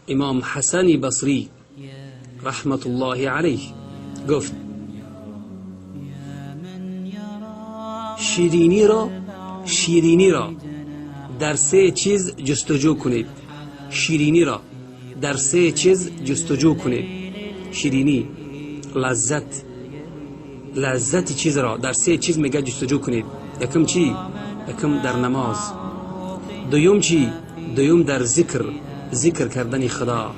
امام حسن بصری رحمت الله علیه گفت شیرینی را در سه چیز جستجو کنید. شیرینی را در سه چیز جستجو کنید. شیرینی، لذت، لذت چیز را در سه چیز میگه جستجو کنید. یکم چی؟ یکم در نماز. دوم چی؟ دوم در ذکر، ذکر کردن خدا.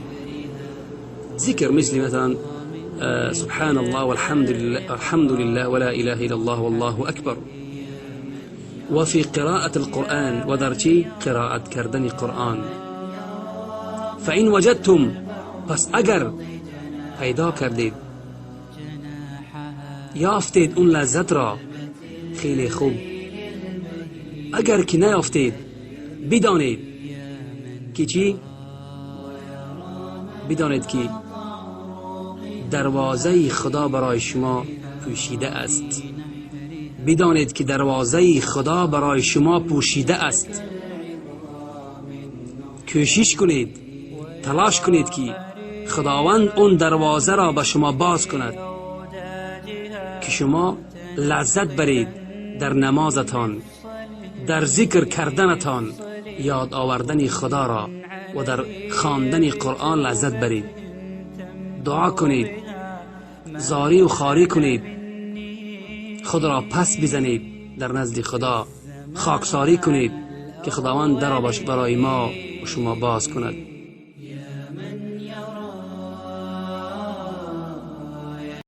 ذکر مثل مثلا سبحان الله والحمد لله، الحمد لله ولا اله الا الله والله اکبر. و فی قراءة القرآن، و در چی؟ قرائت کردن قرآن. فإن وجدتم، پس اگر پیدا کردید، یافتید اون لذت را، خیلی خوب. اگر که نیافتید، بدانید که چی؟ بدانید که دروازه خدا برای شما پوشیده است. بدانید که دروازه خدا برای شما پوشیده است. کوشش کنید، تلاش کنید که خداوند اون دروازه را به شما باز کند که شما لذت برید در نمازتان، در ذکر کردنتان، یاد آوردن خدا را و در خواندن قرآن لذت برید. دعا کنید، زاری و خاری کنید، خود را پس بزنید در نزد خدا، خاکساری کنید که خداوند در را برای ما و شما باز کند.